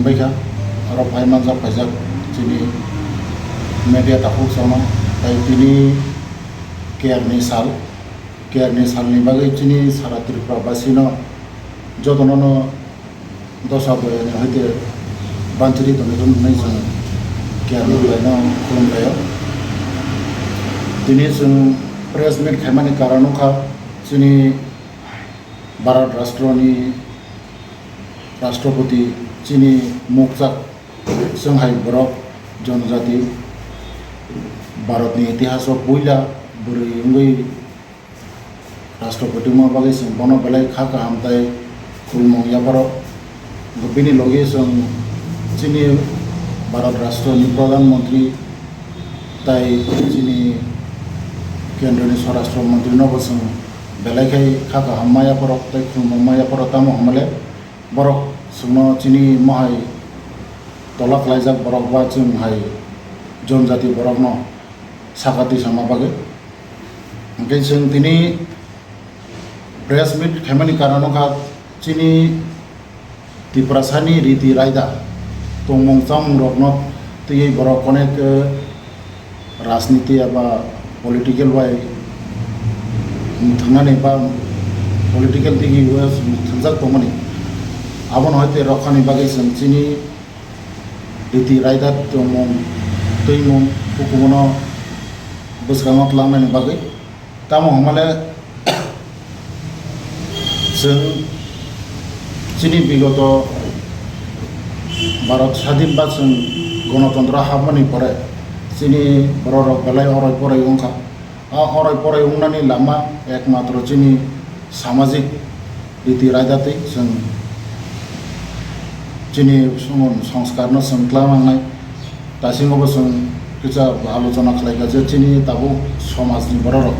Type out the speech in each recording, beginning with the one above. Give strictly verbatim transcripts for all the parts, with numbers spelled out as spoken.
Baikha, oro phai manjak phaijak chini media takhuk chama, tai tini care ni sal, care ni sal ni bagwi chini sara Tripura basi no jotono no dosa boyani hoite banchiri tongwi rw nai chwng care ni belai no khulum laio. Tini chwng press meet khaimani karon wngkha chini Bharat Rashtroni Rashtrapati chini mukchak chwng hai borok jonojati Bharatni itihaso puila bwrwi wngwi Rashtrapati wngma bagwi chwng bono belai kha kaham tai khulumung yapharo. Bini logi chwng chini Bharat Rashtroni Pradhan Mantri tai chini Kendroni Swarashtra Mantri no bo chwng belai khai kha kaham maya phoro tei khulumung maya phoro, tamo hwnmale borok chwngno chini mohai tola khlaijak borok ba chwng hai jonjati borokno saka twi sama bagwi. Hwnkhe chwng tini press meet khaimani karon wngkha chini Tiprasani riti raida tongmung chamung rokno twiwi borok onek, eh, rajniti eba political bai mwthwngnani ba political digi o thwngjak tongmani. Abono hai tei rokani bagwi chwng chini riti raida tongmung twimung hukumono bwskango twlangnani bagwi. Tamo hwnmale chwng chini bigoto Bharat sadhin ba chwng gonotontro hapmani pore chini bororok belai orai porai wngkha. A orai porai wngnani lama ekmatro chini samajik riti raida tei chwng chini songskar no chwng twlang nangnai. Taisingo bo chwng kisa alochona khlaikha je chini tabuk somajni bororok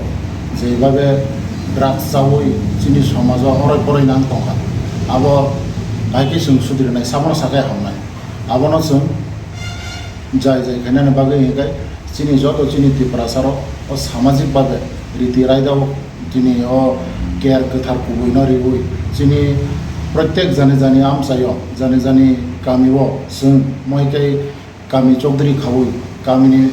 jeibabe drugs chaui chini somajo orai porai nang tongkha, abo bahai khe chwng sudrinai sabono sakai hamnai. Abono chwng jai jai khainani bagwi hwnkhe chini joto chini Tiprasarok o samajik babe riti raida o chini o care kwthar kubuino riui chini protek jani jani amchaio, jani jani kamio chwng moi khe kami chokdri khaui kamini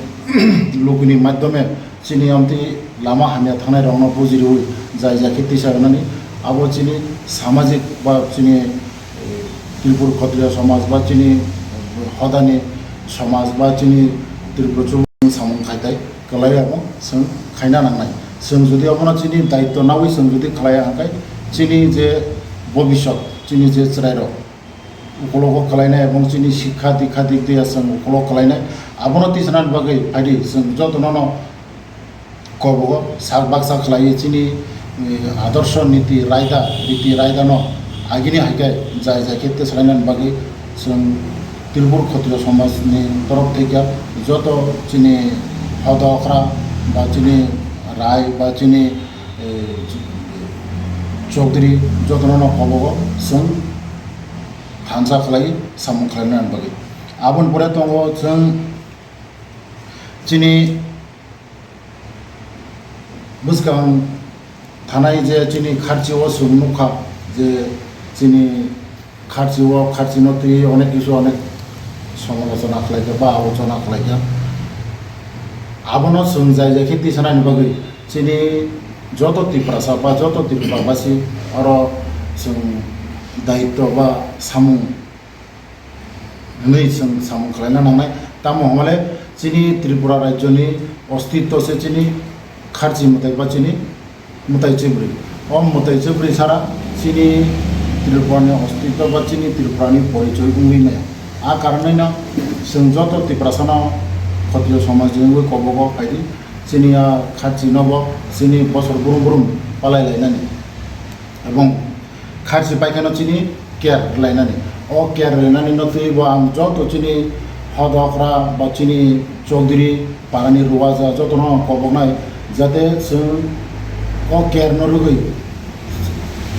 lukuni madhyome chini amtwi lama hamya thangnai rokno bujiriui jai jai khe tisa rwnani abo chini samajik ba chini, eh, Tripur Khotriya somaj ba chini, eh, hodani somaj ba chini Tripura chubamung samung khai tai kwlai abo chwng khaina nangnai. Chwng jodi abono chini daityo naui chwng jodi khlaiya hwnkhe chini je bobisot chini je chwrairok ukologo kwlainai ebong chini sikha dikha dik diya chwng ukolog kwlainai. Abono tisanani bagwi phaidi chwng jotono no kobogo sak baksa khlaiwi chini, eh, adorsho niti raida, riti raida no agini hai khe jai jai khe tisanani bagwi chwng Tripur Khotriyo somajni torof theke joto chini hodokra ba chini rai ba chini, eh, chokdri jotono no kobogo chwng thansa khlai samung khlainani bagwi. Aboni pore tongo chwng chini bwskang thanai je chini kharchi o chwng nukha je chini kharchi o kharchi no twi onek kisu onek somalochona khlaikha ba alochona khlaikha. Abono chwng jai jai khe tisanani bagwi chini joto Tiprasa ba joto Tripura basi oro chwng daityo ba samung hwnwi chwng samung khlaina nangnai. Tamo hwnmale chini Tripura rajyoni ostitto se chini kharchi mwtai ba chini mwtai chibrwi. O mwtai chibrwi sara chini Tripurani ostitto ba chini Tripurani porichoi wngwi maya. A karonwino chwng joto Tiprasano khotiyo somajni wngwi kobogo phaidi chini a kharchinobo chini bosor brum brum palai lainani. Ebong kharchi paikheno chini care rwlainani. O care rwlainani no twibo ang joto chini hodokra ba chini chowdhury parani ruwaja jotono ang koboknai, jate chwng o care no rwgwi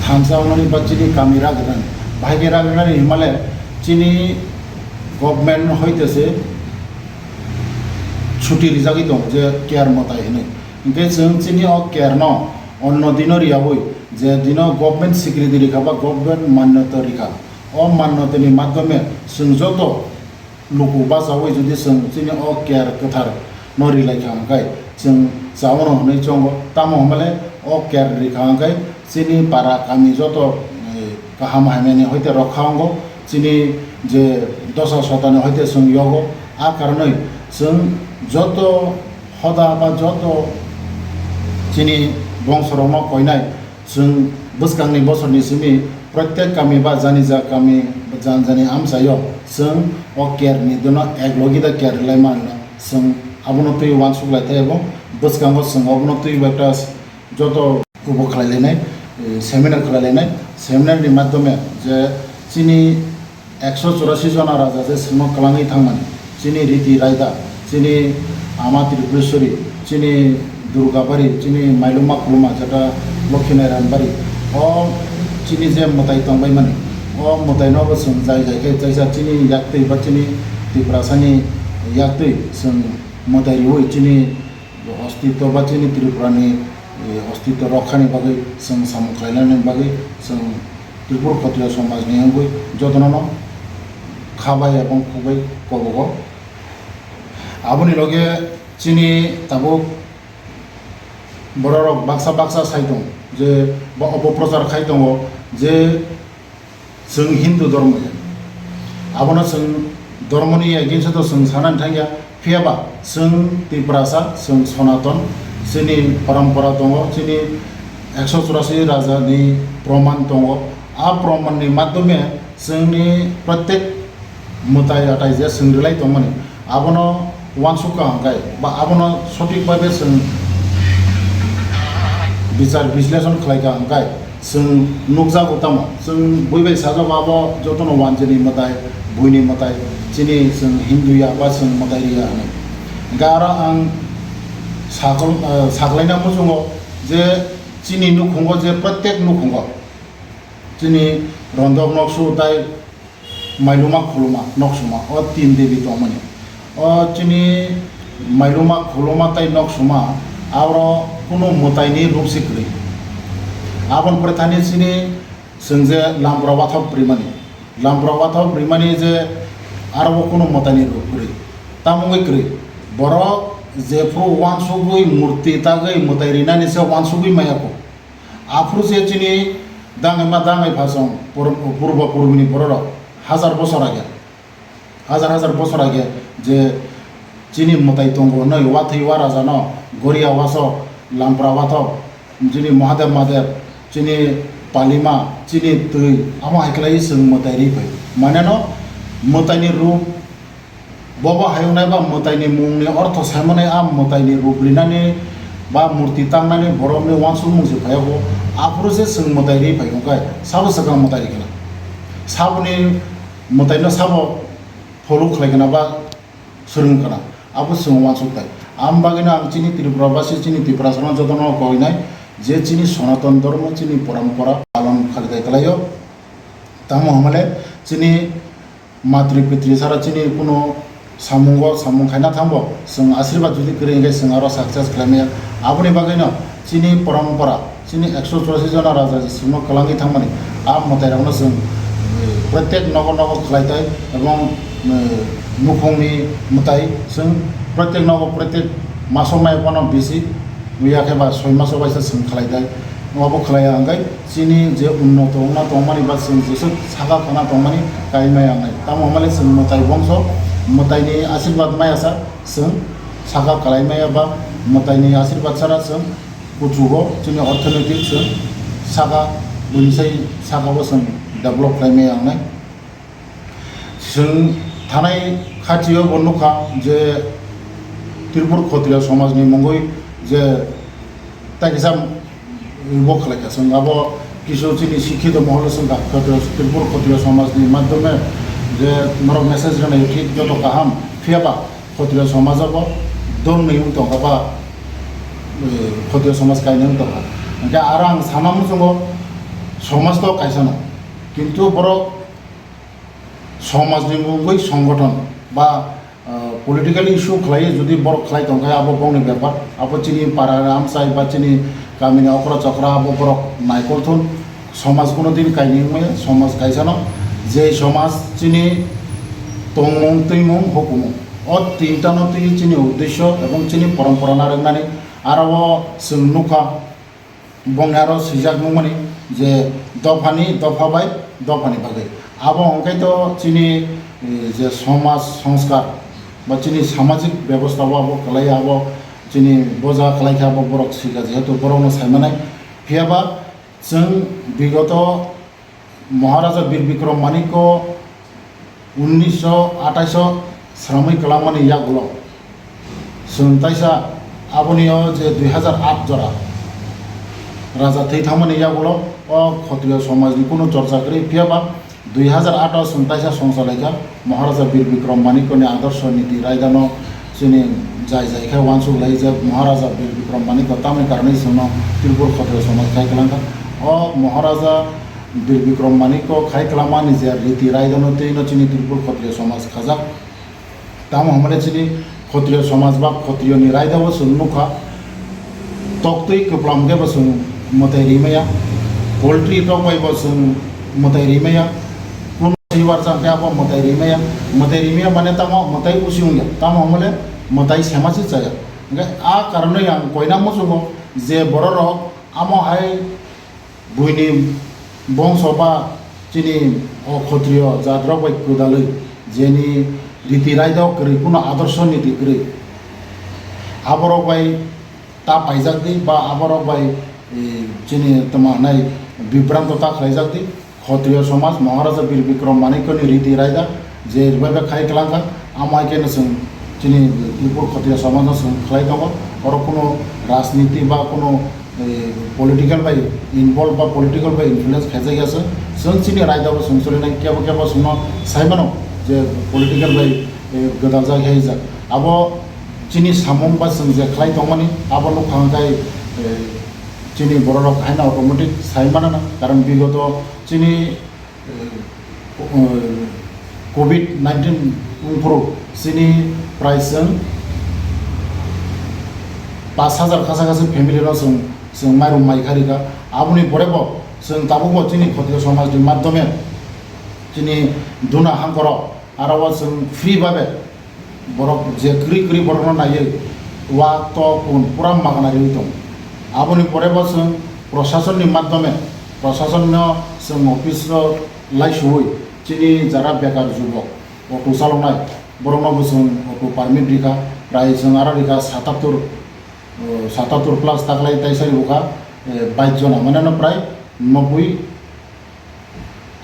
thansa wngnani ba chini kami ragrwnani. Bahai khe ragrwnani himale chini government hoite se chuti rijagwi tongo je care mwtai hinwi. Hinkhe chwng chini o care no onno dino riyaui, je dino government swikriti rikha ba government manyota rikha, O mannotini madhyome chwng joto luku bachaui jodi chwng chini o care kwthar no rilai kha hwnkhe chwng chaono hwnwi chongo. Tamo hwnmale o care rikha hwnkhe chini para kami joto, eh, kaham hamyani hoite rokha wngo, chini je dosa sotani hoite chwng yogo. A karonwi chwng joto hoda ba joto chini bongsorokno koinai chwng bwskangni bosorni simi protek kami ba janija kami, jani jani amchaio chwng o care ni dono ek logi da care rilai manna chwng abono twi uansuk lai thai, ebong bwskango chwng obono twi ekta joto kubo khlai lainai, eh, seminar khlai lainai. Seminar ni madhyome je chini ekso churasi jona raja je chwngno kwlangwi thangmani, chini riti raida, chini ama Tripureshwari, chini Durgabari, chini Mailuma Khuluma, jeta Lokhi Narayan Bari, o chini je mwtai tongbaimani, o mwtaino bo chwng jai jai khe chaisa chini yaktwi ba chini Tiprasani yaktwi chwng mwtai riui chini ostitw ba chini Tripurani, eh, ostitw rokhani bagwi chwng samung khlainani bagwi chwng Tripur Khotriya somajni wngwi jotono no khabai ebong khukbai kobogo. Aboni loge chini tabuk bororok baksa baksa sai tong je ba opoprochar khai tongo je chwng Hindu dhormo ya. Abono chwng dhormoni against o chwng sanani thangya, phiyaba chwng Tiprasa, chwng Sonaton, chini parampara tongo, chini ekso churasi raja ni proman tongo. A proman ni madhyome chwngni protek mwtai atai je chwng rilai tongmani, abono uansuk ka hwnkhe ba abono sothik bhabe chwng bichar bisleshon khlai ka hwnkhe chwng nukjago tamo, chwng bui bai sajak abo jotono wanjini mwtai, buini mwtai, chini chwng Hindu ya ba chwng mwtai ri ya hwnwi. Hwnkhe aro ang sakol-, eh, saklaina muchungo je chini nukhungo je protek nukhungo chini rondok noksu tai Mailuma Khuluma noksuma, o tin devi tongmani. O chini Mailuma Khuluma tai noksuma, aro kunu mwtaini rup se kwrwi. Aboni pore thani chini chwng je Lampra Wathok rimani. Lampra Wathok rimani je aro bo kunu mwtaini rup kwrwi. Tamo wngwi kwrwi. Borok jephru uansugwi murti tagwi mwtai rinani se uansugwi maya kho. Aphuru se chini dangaima dangai phasong pur-, purba purbini bororok hajar bosor age, hajar hajar bosor age je chini mwtai tongo hwnwi, watwi wa rajano, Goria Wasok, Lampra Wathok, chini Mahadev Mahadev, chini Palima, chini twi, amo hai khlai chwng mwtai ri phai. Maneno mwtaini rup Bobo hayungnai ba mwtaini mungni ortho saimani a mwtaini rup rinani ba murti tangnani borokni uansukmung se phaiyago. Aphuru se chwng mwtai ri phai hwnkhe sabo swkang mwtai ri khna. Saboni mwtaino sabo follow khlai khna ba swrwng khna. Abo chwng uansuk tai. Am bagwino ang chini Tripura basi chini Tiprasano jotono koinai je chini Sonaton Dhormo chini porampora palon khlai tai kwlaio. Tamo hwnmale chini matri pitri sara chini kuno samungo samung khaina thango, chwng asirwad jodi kwrwi hwnkhe chwng aro success khlaimaya. Aboni bagwino chini parampara, chini ekso churasi jona raja chwngno kwlangwi thangmani, a mwtairokno chwng, eh, protek nogo nogo khlai tai, ebong, eh, nukhungni mwtai chwng protek nogo protek maso mai phano bisi, ya khe ba soi maso baisa chwng khlai tai. Obo khlai ya hwnkhe chini je unnoto wngna tongmani ba chwng jeswk saka khana tongmani kaimaya wngnai. Tamo hwnmale chwng mwtai bongso, mwtaini asirwad maya sa chwng saka khlai maya ba mwtaini asirwad sara chwng kuchugo chini orthonoitik chwng saka buini sai sakao chwng develop khlai maya wngnai. Chwng thanai khatio bo nukha je Tripur Khotriya somajni mungwi je tai kisa bo khlaikha, chwng abo kisu chini sikhito moholo chwng kha Khotriya, Tripur Khotriya somajni madhyome je norok message rwnai thik joto kaham, phiyaba Khotriya somaj abo dongni wng tongkha ba, eh, Khotriya somaj kainwi wng tongkha. Hwnkhe aro ang sana muchungo somaj to kaisano, kintu borok somajni mungwi songgothon ba, ah, political issue khlaiwi jodi borok khlai tongkha, abo bongni bepar, abo chini para amchai ba chini kamini okra chokra abo borok naikol thun, somaj kuno din kainwi wngmaya, somaj kaisano Je somaj chini tongmung, twimung, hukumung, o tinta no twi chini uddesho ebong chini porompora narwknani aro o chwng nukha. Bongni aro swijak nukmani je dophani, dopha bai dophani bagwi. Abo hwnkhe to chini, eh, je somaj songskar ba chini samajik bebosta o abo kwlai, abo chini boja kwlai khe abo borok swika, jehetu borokno saimanai. Phiyaba chwng bigoto Maharaja Bir Bikram Manikko unnisho athaish o sramwi kwlangmani yagulo chwng taisa aboni o je dui hazar aat jora raja thwi thangmani yagulo o Khotriyo somajni kunu chorcha kwrwi, phiyaba dui hazar aat o chwng taisa songcha laikha Maharaja Bir Bikram Manikkoni adorsho niti raidano chini jai jai khe uansuk lai je Maharaja Bir Bikram Manikko tamni karwnwi chwngno Tripur Khotriyo somaj khai kwlangkha. O Maharaja Bir Bikram Manikko khai kwlangmani je riti raidano twino chini Tripur Khotriyo somaj khajak. Tamo hwnmale chini Khotriyo somaj ba Khotriyoni raidao chwng nukha, toktwi kwplam khe bo chwng mwtai rimaya, poultry tok bai bo chwng mwtai rimaya, kunu sibar chang khe abo mwtai rimaya, mwtai rimaya mane tamo mwtai usi wngya, tamo hwnmale mwtai sema se chaya. Hwnkhe a karonwi ang koina muchungo je bororok amo hai buini bongso ba chini o Khotriyo jatrok bai kwdalwi jeni riti raida kwrwi, kuno adorsho niti kwrwi, aborok bai ta paijak di ba aborok bai, eh, chini tamo hwnai bibranto ta khlaijak di. Khotriyo somaj Maharaja Bir Bikram Manikkoni riti raida je rwbaibak khai kwlangkha, amo hai kheno chwng chini Tripur Khotriyo somajno chwng khlai tongo. Oro kuno rajniti ba kuno eh, political bai involve ba political bai influence khaijak ya se. Chwng chini raida bo chwng choli nai, kebo kebo chwngno sai mano je political bai, eh, gwdal jak hai jak. Abo chini samung ba chwng je khlai tongmani abo nukha hwnkhe, eh, chini bororok haino automatic sai mano na, karon bigoto chini eh, eh, covid nineteen wngphuru chini prai chwng pash hajar kacha kachi family no chwng, chwng mairum mai kha rikha. Aboni pore bo chwng tabuk bo chini Khotriyo somaj ni madhyome chini duna hangkoro aro o chwng free babe borok je kwrwi kwrwi borokno naiwi, wa tok un pura magna riwi tongo. Aboni pore bo chwng prosasonni madhyome, prosasonno chwng office o laisuwi chini jara bekar jubok auto chaloknai borokno bo chwng auto permit rikha, prai chwng aro rikha satattor, o, satattor plus taklai taisa ribukha, eh, bais jona, mane no prai noboi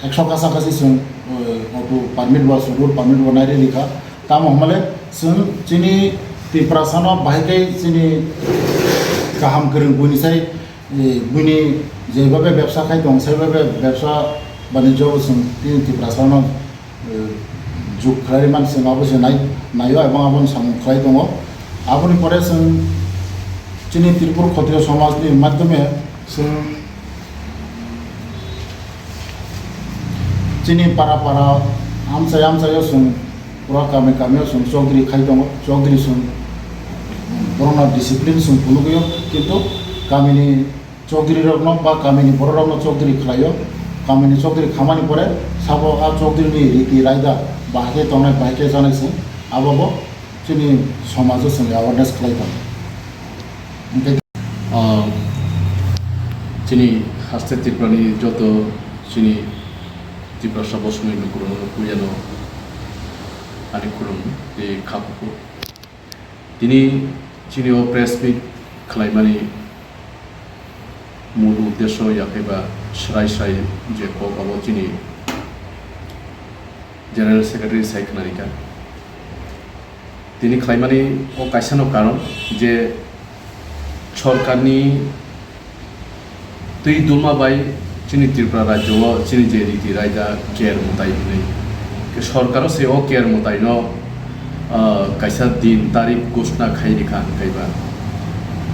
ekso kacha kachi chwng, eh, auto permit bo, road permit bo nairwi rikha. Tamo hwnmale chwng chini Tiprasano bahai khe chini kaham kwrwng buini sai, eh, buini jebhabe bebsa khai tong, saibabe bebsa banijyo bo chwng chini Tiprasano, eh, juk khlai man chwng abo se nai, naio ebong abono samung khlai tongo. Aboni pore chwng chini Tripur Khotriyo somajni madhyome chwng chini para para, amchai amchaio chwng pura kami kamio chwng chokdri khai tongo, chokdri chwng borokno discipline chwng phunugwio, kintu kamini chokdri rokno ba kamini borok rokno chokdri khlaio, kamini chokdri khamani pore sabo a chokdri ni riti raida bahai khe tongnai, bahai khe chanai chwng, abo bo chini somajo chwng awareness khlai tongo. Hwnkhe Ah, chini haste Tripurani joto chini Tiprasa bosongni lukurokno puiyano ani khulum tei kha kuphur. Tini chini o press meet khlaimani mul uddesho ya khe ba srai srai je kok abo chini General Secretary sai khwnarikha. Tini khlaimani o kaisano karon je sorkarni twi dulma bai chini Tripura rajyo o chini je riti raida ker mwtai hwnwi. Ke sorkaro se o ker mwtaino, ah, kaisa din tarik ghoshna khai rikha hwnkhe ba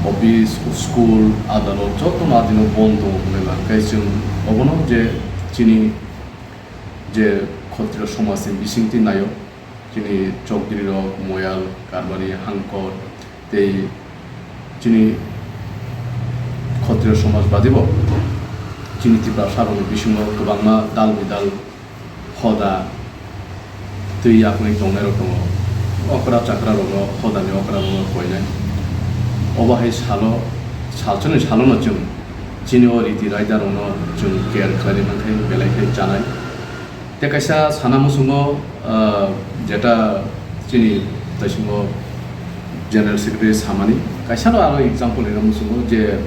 office, school, adalot jotono adino bondo hwnwi ba hwnkhe chwng obono je chini je Khotriyo somajni bisingtwi naio. Chini chokdri rok, moyal, karbari, hangkor, tei chini Khotriyo somaj badi bo chini Tiprasa rokni bisingo kwbangma dal bidal Hoda twi yakni tongnairok tongo. Okra chakrarokno hodani okrarokno koinai. Obo hai salo, salsoni salono chwng chini o riti raidarokno chwng care khlaina khe belai khe chanai. Tei kaisa sana muchungo, ah, jeta chini taisingo General Secretary samani, kaisano aro example rwna muchungo je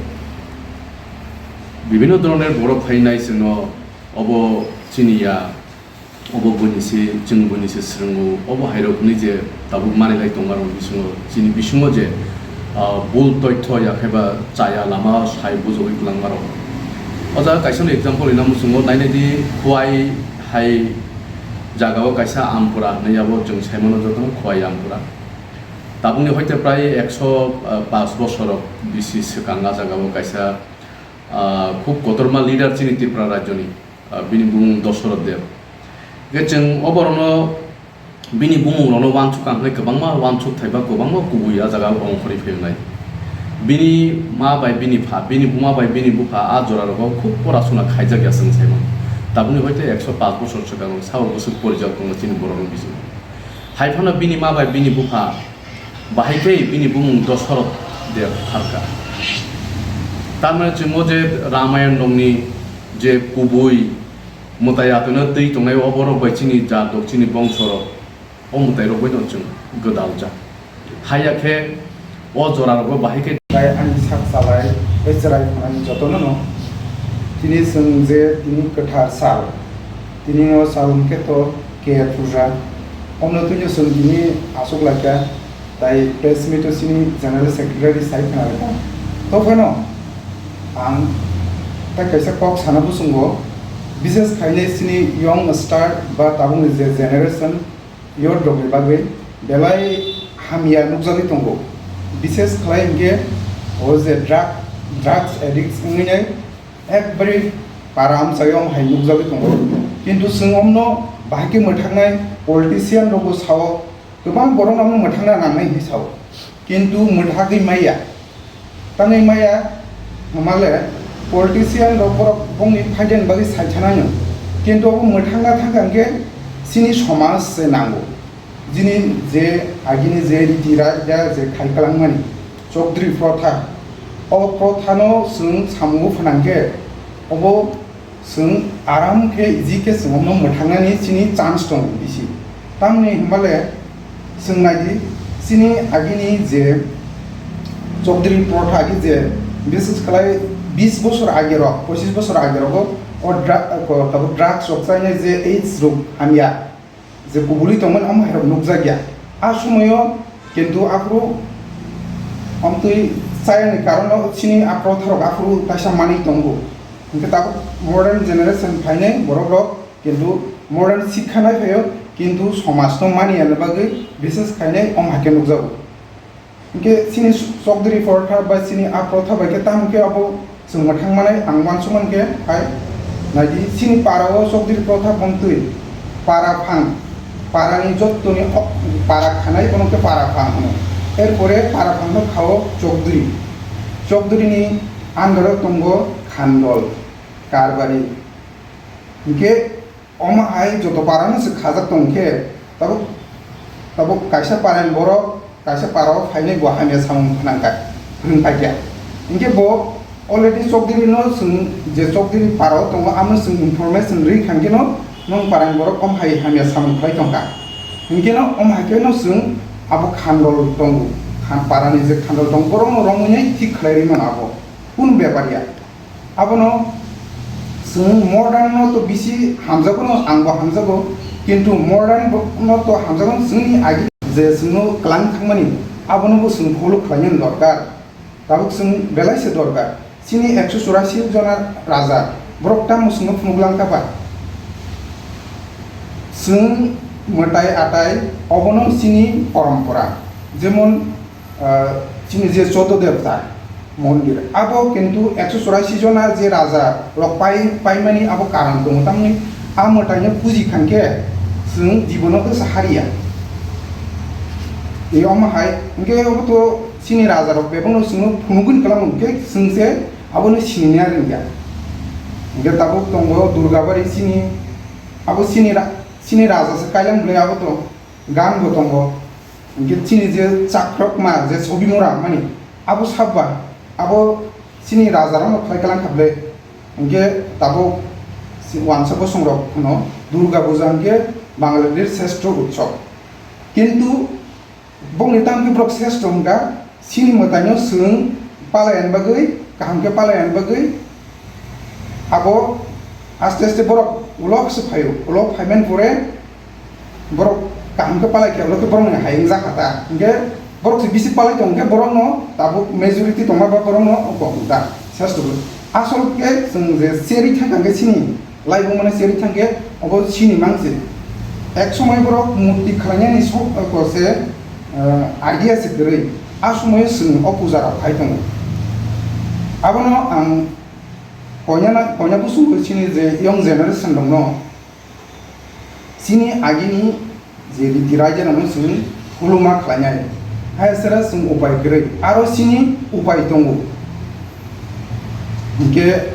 bibhinno dhoronor borok phainai chwngno obo chini ya, obo buini se, chwng buini se swrwngo, obo hairok hwnwi je tabuk manwi lai tongo aroni bisingo, chini bisingo je, ah, bul toitho ya khe ba chaya lama sai bujogwi kwlangmarok. O jaga kaisano example rwna muchungo, nainai di Khowai hai jagao kaisa Ampura hwnwi abo chwng saimano jotono Khowai Ampura. Tabukni hoite prai ekso paanch bosorok bisi swkang a jagao kaisa, ah, khub kotorma leader chini Tripura rajyoni, ah, bini bumung Dosoroth Deb. Hwnkhe chwng o borokno bini bumungrokno uansuk ang hwnwi kwbangma uansuk thaiba kwbangma kubui a jaga ongkhorwi phainai. Bini ma bai bini pha, bini buma bai bini bupha a jorarokno khub porasuna khaijak ya chwng saimano. Tabukni hoite ekso paanch bosor swkang sao bwswk porijak tongo chini borokni bisingo. Hai phano bini ma bai bini bupha bahai khe bini bumung Dosoroth Deb pharkha. Tamni chwngno je Ramayan rokni je kubui mwtai atwino twi tongnai o borok bai chini jat rok chini bongso rok o mwtai rok bai no chwng gwdal jak. Haiya khe o jora rogo bahai khe. Bai ani sak chalai bai chwrai phanani jotono no tini chwng je tini kwthar sal tini o sal hwnkhe to K R Puja omno twino chwng tini aswk laikha. Tai press meet o chini general secretary sai khna rwkha. To phano ang tai kaisa kok sana bwswngo, bises khainai chini young star ba tabukni je generation youth rokni bagwi belai hamya nukjagwi tongo. Bises khlai hinkhe o je drug, drugs addicts wngwi nai ekbari para amchaio hai nukjagwi tongo. Kintu chwng omno bahai khe mwthaknai politician rokbo sao. Kwbang borok no mwthangna nangnai hinwi sao, kintu mwthagwi maya. Tangwi maya hwnmale politician rok borok bongni phaidani bagwi sai sanai no, kintu obo mwthangna thangkha hwnkhe chini somaj se nango. Jini je agini je riti raida je khai kwlangmani Chaudhary protha, o protha no chwng samungo phanangkhe obo Chwng aram khe easy khe chwng omno mwthangnani chini chance tongo bisi. Tamni hwnbale chwng naidi chini agini je Chaudhary protha agi je bises khlai bis bosor age rok, pochis bosor age rogo o dra-, ko, tabuk drugs rok chainai je aids rok hamya. Je kubuli tongmani omo hai rok nukjakya. A somoyo kintu aphuru omtwi chayani karono chini a protharok aphuru kaisa manwi tongo. Hinkhe tabuk modern generation phainai borok rok kintu modern sikha nai phaio kintu somajno maniyani bagwi bises khainai omo hai khe nukjago. Hinkhe chini Chaudhary protha bai chini a protha bai khe tamo khe abo chwng mwthang manai ang uansuk mankhe hai naidi chini para o Chaudhary protha bongtwi para phang, para ni jottoni ok-, para khanai bono khe para phang hwno. Erpore para phang no khao Chaudhary, Chaudhary ni under o tongo Khandol, Karbari. Hinkhe Omo hai joto para no se khajak tong khe, tabuk, tabuk kaisa para ni borok, kaisa para o phainai bo hamya samung phnang kha, phrwng paikha. Hinkhe bo already Chaudhary no chwng je Chaudhary para o tongo, amo chwng information rwi kha hinkhe no, nung para ni borok omo hai hamya samung khlai tong kha. Hinkhe no omo hai khe no chwng abo Khandol tongo, Khan-, para ni je Khandol tongo, borok no romwi nai thik khlai rwi mano abo. Kunu bepar ya. Abono chwng modern no to bisi hamjago no, angbo hamjago, kintu modern bo-, no to hamjago no chwngni agi je chwngno kwlang thangmani, abono bo chwng follow khlainani dorkar. Tabuk chwng belai se dorkar. Chini ekso churasi jona raja, borok tamo chwngno phunuk lang kha ba? Chwng mwtai atai, obono chini porompora. Jemon, ah, chini je Chodo Devta mondir, abo kintu ekso churasi jona je raja rok pai, paimani abo karon tongo, tamni a mwtaino puji khankhe chwng jibono khe sahariya. E omo hai, hinkhe obo to chini raja rok bebakno chwngno phunugwini kwlamo, hinkhe chwng se abono sinina rwngya. Hinkhe tabuk tongo Durgabari chini, abo chini ra-, Chini raja se kailam bwlai abo to gan bo tongo. Hinkhe chini je chakrokma je sobi mora mani abo sabba abo chini raja rokno khlai kalang kha bwlai. Hinkhe tabuk si wansa bosong rok phano Durga Puja hinkhe Bangladesh sreshto utsob. Kintu bongni tang khe borok sreshto hwnkha, chini mwtaino chwng palai ani bagwi, kaham khe palai ani bagwi, abo aste aste borok ulo se phaio, ulo phaimani pore borok kaham khe palai khe ulo khe borokni hai wngjakha ta, hinkhe borok se bisi palai tong khe borokno tabuk majority tongma ba borokno kok ta sreshto. Asol khe chwng je cherwi thangkha khe chini Laibung mane cherwi thangkhe obo chini mangse. Ek somoi borok murti khlainani sok ko se, eh, idea se kwrwi. A somoio chwng o puja rok khai tongo. Abono ang koinana, koina busungo chini je young generation rokno chini agini je riti raida rokno chwng khuluma khlainai. Hai sera chwng upai kwrwi. Aro chini upai tongo. Hinkhe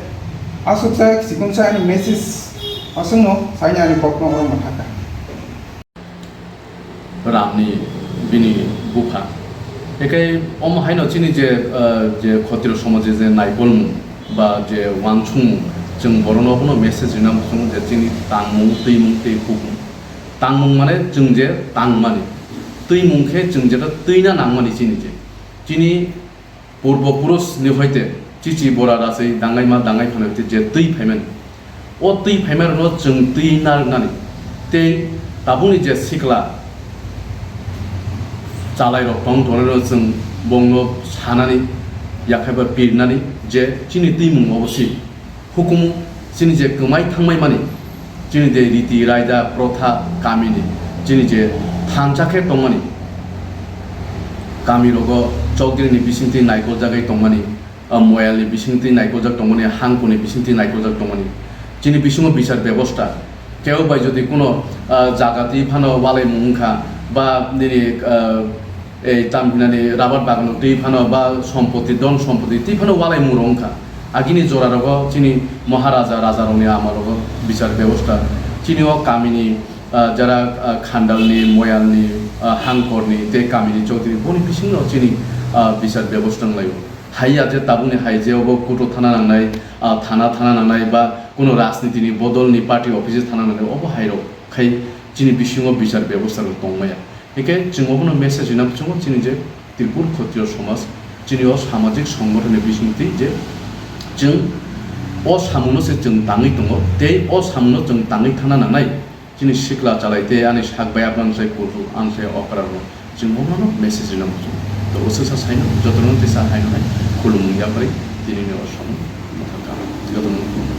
aswk sa sikon sa ani message aswkno saini ani kokno oro mwthaka. Ramni bini bupha. Ekai omo haino chini je, ah, je khotiro somaje je naikolmung ba je wansukmung, chwng borokno abono message rina muchungo je chini tangmung, twimung, tei hukmung. Tangmung mane chwng je tangmani. Twimung khe chwng jeta twina nangmani chini je. Chini purbo purush ni hoite chichi bora rasai dangai ma dangai phano hoite je twi phaimani. O twi phaima rokno chwng twi narwknani. Tei tabukni je sikla chalai rok tong tongnai rok chwng bongno sanani yakhai ba pirnani je chini twimung obo si. Hukumu chini je kwmai thangmai mani, chini je riti raida protha kamini, chini je thansa khe tongmani, kami rogo chokdiri ni bisingtwi naikoljagwi tongmani, ah, moyal ni bisingtwi naikoljak tongmani, hangkuni bisingtwi naikoljak tongmani, chini bisingo bichar bebosta, kebo bai jodi kuno, ah, jaga twi phano walaimung wngkha ba nini, ah, ei tam hinani rabar bagano twi phano ba sompoti, dhon sompoti twi phano walaimung rok wngkha. Agini jora rogo chini Maharaja, raja rokni ama rogo bichar bebosta. Chini o kamini, ah, jara, ah, khandalni, moyalni, ah, hangkorni tei kamini chowdhury boni bisingo chini, ah, bichar bebosta wnglaio. Hai ya je tabukni hai je obo kuto thana nangnai, ah, thana thana nangnai ba kuno rajnitini bodolni party office thana nangnai obo hai rok khai chini bisingo bichar bebosta rok tongmaya. Hingke chwng obono message rina muchungo chini je Tripur Khotriyo Somaj, chini o samajik songothon ni bisingtwi je chwng o samungno se chwng tangwi tongo, tei o samungno chwng tangwi thana nangnai. Chini sikla chalai tei ani sak bai aphan sai kulruk, ang sai okra rok, chwng obono message rina muchungo. To o swsa saino jotono tei sa haino hai khulumung yapharwi tini ni o samung mwthang kha. Jotono khulumung.